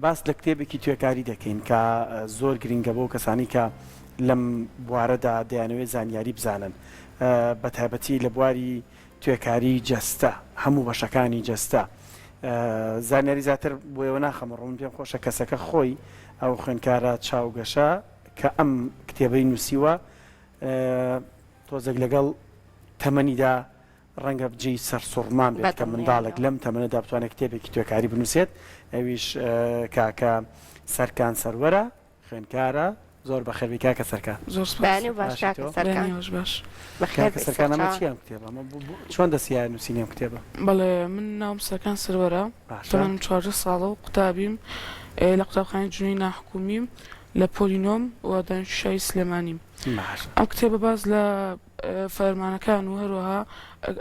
باس لە کتێبێکی توێکاری دەکەین کە زۆر گرنگە بۆ کەسانی کە لەم بوارەدا دەیانەوێت زانیاری بزانن بە تایبەتی لە بواری توێکاری جەستە هەموو بەشەکانی جەستە زانیاری زیاتر بۆ ئێوە ناخەمە ڕوو من پێم خۆشە کەسەکە خۆی ئەو خوێندکارە چاوگەشە کە ئەم کتێبەی نووسیوە تۆزێک لەگەڵ تەمەنیدا ڕەنگە جێی سەرسوڕمان بێت کە منداڵێک لەم تەمەنەدا بتوانێت کتێبێکی توێکاری بنووسێت، ئەویش کاکە سەرکان سەروەرە، خوێندکارە. زۆر بەخێربێی کاکە سەرکان. زۆر سوپاس. بەیانی باش باشی کاکە تۆ؟ سەرکان. بەیانی باش باش. بەخێر کاکە بێی سەرکان ئەمە سەرچاوە. چییە ئەم کتێبە؟ ئەمە بۆ چۆن دەستیایە نووسینی ئەم کتێبە؟ بەڵێ من ناوم سەرکان سەروەرە، باشە. تەمەنم 14 ساڵە و قوتابیم لە قوتابخانەی جنۆی ناحکومیم لە پۆلی نۆم و دانیشتووی شاری سلێمانیم. باشە. ئەم کتێبە باس لە فەرمانەکان و هەروەها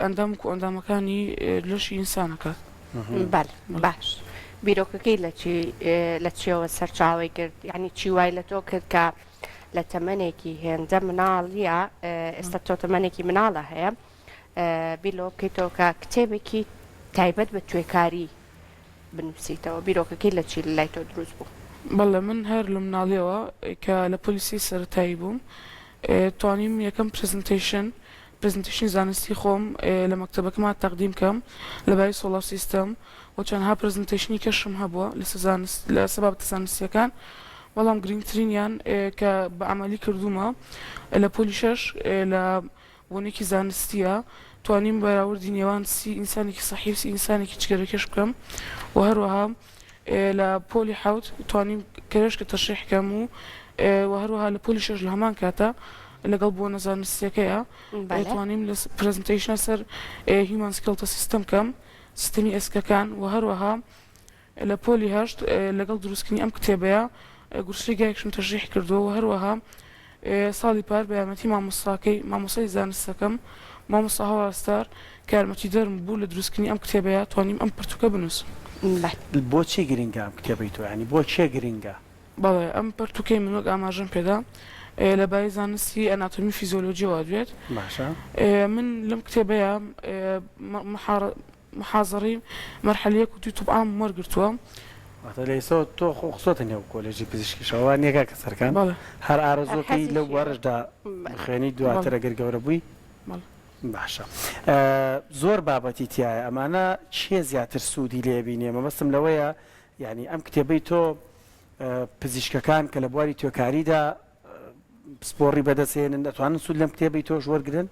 ئەندام و کۆئەندامەکانی لەشی ئینسان ئەکات. بەلێ باش بیرۆکەکەی لە چی لە چیەوە سەرچاوەی گرت یانی چی وای لە تۆ کرد کە لە تەمەنێکی هێندە مناڵیە ئێستا تۆ تەمەنێکی مناڵە هەیە بیر لەوە بکەیتەوە کە کتێبێکی تایبەت بە توێکاری بنووسیتەوە بیرۆکەکەی لە چی لای تۆ دروست بوو؟ بەڵێ من هەر لە مناڵیەوە کە لە پۆلی سێی سەرەتایی بووم توانیم یەکەم presentation presentation ی زانستی خۆم لە مەکتەبەکەما تەقدیم کەم لە بارەی solar system و چەندها presentation ی کەشم هەبووە لەسەر زانست لەسەر بابەتە زانستیەکان بەڵام گرنگترینیان کە بە عەمەلی کردوومە لە پۆلی شەش لە بۆنێکی زانستیە توانیم بەراوردی نێوان سی ئینسانێکی سەحی و سی ئینسانێکی جگەرەکێش بکەم و هەروەها لە پۆلی حەوت توانیم کەرێشکە تەشریح کەم و و هەروەها لە پۆلی شەش لە هەمان کاتە لەگەڵ بۆنە زانستیەکەیە توانیم لە presentation ە سەر human skeletal system کەم سیستەمی ئێسکەکان و هەروەها لە پۆلی هەشت لەگەڵ دروستکردنی ئەم کتێبەیا گورچیلەی گایەکیشم تەشریح کردووە و هەروەها ساڵی پار بە یارمەتی مامۆستاکەی مامۆستای زانستەکەم مامۆستا هەوار ستار کە یارمەتیدەرم بوو لە دروستکردنی ئەم کتێبەیا توانیم ئەم پەرتوکە بنووسم. بۆچی گرنگە ئەم کتێبەی تۆ؟ یانی بۆ کێ گرنگە؟ بەڵێ ئەم پەرتوکەی من وەک ئاماژەم پێدا لە بارەی زانستی ئەناتۆمی و فیزیۆلۆجیەوە ئەدوێت. باشە. من لەم کتێبەیا محازەڕەی مەرحەلە یەک و دووی طب عامم وەرگرتووە. واتە لە ئێستەوە تۆ خۆ خستۆتە نێو کۆلێژی پزیشکیشەوە وا نییە کاکە سەرکان؟ بەڵێ. هەر هەر ئارەزووەکەی لەو حەزیشی بوارەشدا بەڵێ. بخوێنی دواتر بەڵێ. ئەگەر گەورە بووی؟ بەڵێ. باشە زۆر بابەتی تیایە ئەمانە کێ زیاتر سوودی لێ بینێ مەبەستم لەوەیە یانی ئەم کتێبەی تۆ پزیشکەکان کە لە بواری توێکاریدا پسپۆڕی بەدەستهێنن دەتوانن سوود لەم کتێبەی تۆش وەرگرن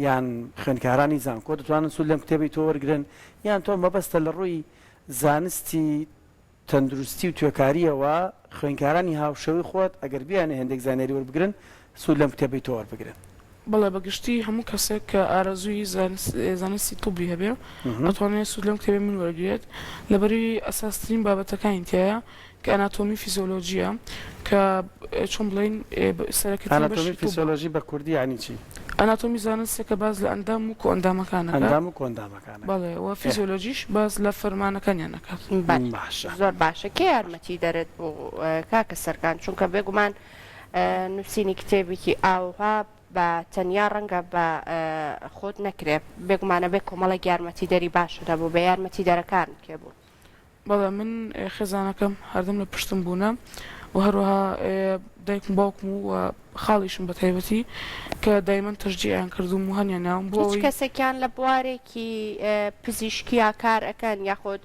یان خوێندکارانی زانکۆ دەتوانن سوود لەم کتێبەی تۆ وەرگرن یان تۆ مەبەستە لە ڕووی زانستی تەندروستی و توێکارییەوە خوێندکارانی هاوشێوەی خۆت ئەگەر بیانەوێ هێندێک زانیاری وەربگرن سوود لەم کتێبەی تۆ وەربگرن؟ بەڵێ بە گشتی هەموو کەسێک کە ئارەزووی زانستی طبی هەبێ ئەتوانێ سوود لەم کتێبەی من وەرگرێت لەبەرئەوەی ئەساسترین بابەتەکانی تیایە کە ئەناتۆمی فیزۆلۆجییە کە چۆن بڵێین سەرەکیترین ئەناتۆمی بەشی طبە. فیسۆلۆژی بە کوردی یانی چی؟ ئەناتۆمی زانستێکە باس لە ئەندام و کۆئەندامەکان ئەکات. ئەندام و کۆئەندامەکان ئەکات. بەڵێ وە فیزیۆلۆجیش باس لە فەرمانەکانیان ئەکات. بەلێ باشە. زۆر باشە کێ یارمەتی دەرت بوو کاکە سەرکان چونکە بێگومان نووسینی کتێبێکی ئاوها بە تەنیا ڕەنگە بە خۆت نەکرێ بێگومان ئەبێ کۆمەڵێک یارمەتیدەری باشت هەبووبێ یارمەتیدەرەکان کێ بوون؟ بەڵێ من خێزانەکەم هەردەم لە پشتم بوونە و هەروەها دایکم و باوکم و خاڵیشم بە تایبەتی کە دایمەن تەشجیعیان کردووم و هانیان ناوم بۆ هیچ ئەوەی. کەسێکیان لە بوارێکی پزیشکیا کار ئەکەن یاخود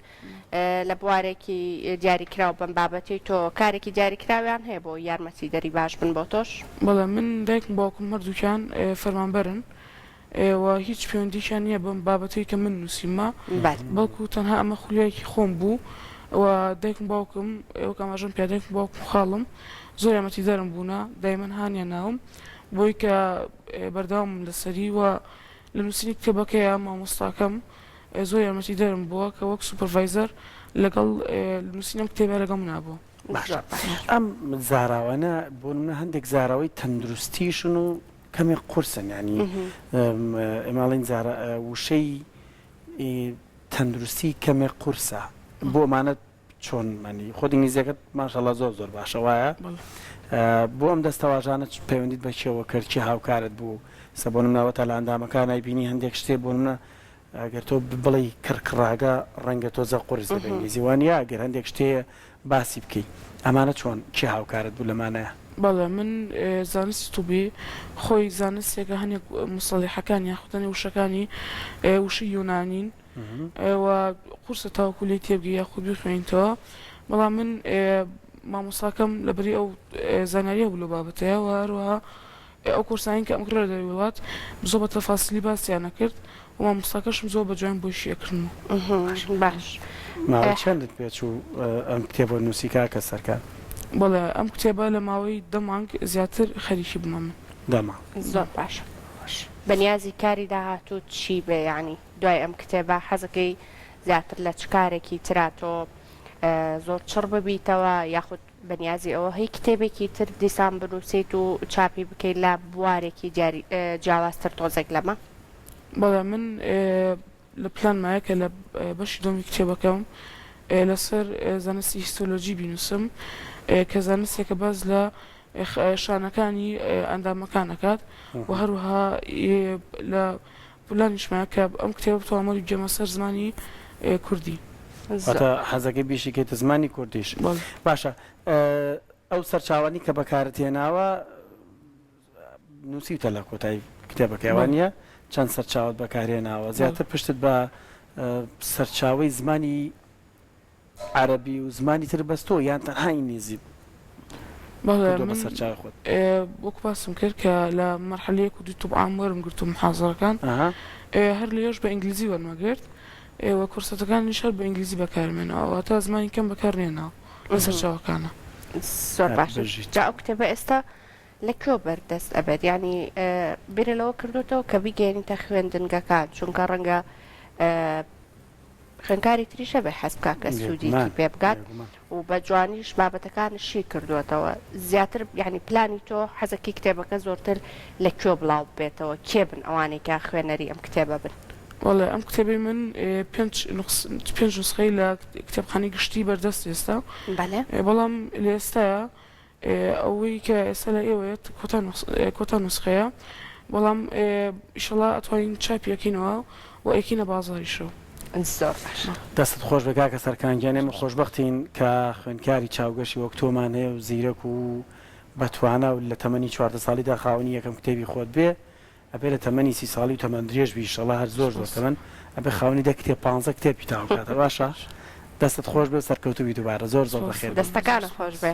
لە بوارێکی دیاریکراو بەم بابەتەی تۆ کارێکی دیاریکراویان هەیە بۆ یارمەتیدەری باش بن بۆ تۆش؟ بەڵێ من دایکم و باوکم هەردووکیان فەرمانبەرن و هیچ پەیوەندییەکیان نییە بەم بابەتەی کە من نووسیومە، بەڵکو تەنها ئەمە خولیایەکی خۆم بوو و دایکم و باوکم وەک ئاماژەم پێ دایکم و باوکم و خاڵم زۆر یارمەتیدەرم بوونە، دایمەن هانیان ناوم بۆی کە بەردەوامم لەسەری و لە نووسینی کتێبەکەیا مامۆستاکەم زۆر یارمەتیدەرم بووە کە وەک supervisor لەگەڵ نووسینی ئەم کتێبە لەگەڵ منا بووە. باشە ئەم زاراوانە بۆ نمونە هەندێک زاراوەی تەندروستیشن و کەمێک قورسن یانی ئێمە ئەڵێین زارا وشەی تەندروستی کەمێک قورسە بۆ ئەمانە چۆن مەنی خۆت ئینگلیزیەکەت ماشاءاللە زۆر زۆر باشە وایە بۆ ئەم دەستەواژانە پەیوەندیت بە کێوە کرد کێ هاوکارت بوو سە بۆ نمونە ئەوەتا لە ئەندامەکان ئەیبینی هەندێک شتێ بۆ نمونە ئەگەر تۆ بڵێی کڕکڕاگە ڕەنگە تۆزە قورس بێ بە ئینگلیزی وانە ئەگەر هەندێک شتێ. باسی بکەی ئەمانە چۆن کێ هاوکارت بوو لەمانەیا؟ بەڵێ من زانستی طبی خۆی زانستێکە هەنێک موسەڵیحەکان یاخود هەنێک وشەکانی وشەی یۆنانین و قورسە تاوەکو لێی تێبگەی یاخود بیخوێنیتەوە بەڵام من مامۆستاکەم لەبەری ئەو زانیاریە بوو لەو بابەتەیە و هەروەها ئەو کۆرسانەی کە ئەمکرد لە دەرەوەی وڵات زۆر بە تەفاسیلی باسیان ئەکرد و مامۆستاکەشم زۆر بە جوانی بۆی شی ئەکردمەوە. باش. ماوەی چەندت پێچوو ئەم کتێبە نووسی کاکە سەرکان؟ بەڵێ ئەم کتێبە لە ماوەی دە مانگ زیاتر خەریکی بوومە من. دە مانگ. زۆر باشە. بەنیازی کاری داهاتووت چی بێ یانی دوای ئەم کتێبە حەزەکەی زیاتر لە چ کارێکی ترا تۆ زۆر چڕ ببیتەوە یاخود بەنیازی ئەوە هەی کتێبێکی تر دیسان بنووسیت و چاپی بکەیت لە بوارێکی دیاری جیاوازتر تۆزێک لەمە؟ بەڵێ من لە پلانمایە کە لە بەشی دووەمی کتێبەکەم لەسەر زانستی هیستۆلۆجی بینووسم کە زانستێکە باس لە شانەکانی ئەندامەکان ئەکات و هەروەها لە پلانیشمایە کە ئەم کتێبە بتوانم وەریبگێڕمە سەر زمانی کوردی. واتە حەزەکەی بیشیکەیتە زمانی کوردیش. بەڵێ. باشە ئەو سەرچاوانەی کە بەکارت هێناوە نووسیوتە لە کۆتایی کتێبەکەی ئەوە نییە؟ چەند سەرچاوەت بەکارهێناوە زیاتر پشتت بە سەرچاوەی زمانی عەرەبی و زمانی تر بەستووە یان تەنها ئینگلیزی بەڵێ کردووە بە من سەرچاوەی خۆت؟ وەکو باسم کرد کە لە مەرحەلە یەک و دووی طب عام وەرم گرت و محازەرەکان ئەها. هەر لەوێش بە ئینگلیزی وەرمەگرت و کورسەتەکانیش هەر بە ئینگلیزی بەکارم هێناوە واتە زمانی کەم بەکار نێناوە لە سەرچاوەکانە. زۆر هەر باشە بژیت. جا ئەو کتێبە ئێستا لە کوێ بەردەست ئەبێت یانی بیرت لەوە کردۆتەوە کە بیگەیەنیتە خوێندنگەکان چونکە ڕەنگە خوێندکاری تریش هەبێ حەز بکا کە سوودێکی پێ بگات و بە جوانیش بابەتەکانت شی کردووەتەوە زیاتر یانی پلانی تۆ حەزەکەی کتێبەکە زۆرتر لە کوێ بڵاو ببێتەوە کێ بن ئەوانەی کە خوێنەری ئەم کتێبە بن؟ بەڵێ ئەم کتێبەی من پێنج نوسخەی لە کتێبخانەی گشتی بەردەست ئێستا بەڵام لە ئێستایا ئەوەی کە ئێستا لای ئێوەیە کۆتا نوسخەیە بەڵام ئیشەڵا ئەتوانین چاپی ئەکەینەوە و ئەیکەینە بازاریشەوە. زۆر باشە. دەستت خۆش بێ کاکە سەرکان گیان ئێمە خۆشبەختین کە خوێندکاری چاوگەشی وەک تۆمان هەیە و زیرەک و بەتوانا و لە تەمەنی 14 ساڵیدا خاوەنی یەکەم کتێبی خۆت بێ ئەبێ لە تەمەنی سی ساڵی و تەمەن درێژ بی ئیشەڵا هەر زۆر زۆر تەمەن ئەبێ خاوەنی دە کتێب پانزە کتێب بی تا ئەو کاتە باشە دەستت خۆش بێ و سەرکەوتوو بی دووبارە زۆر زۆر بەخێر بێی. دەستەکانت خۆش بێ.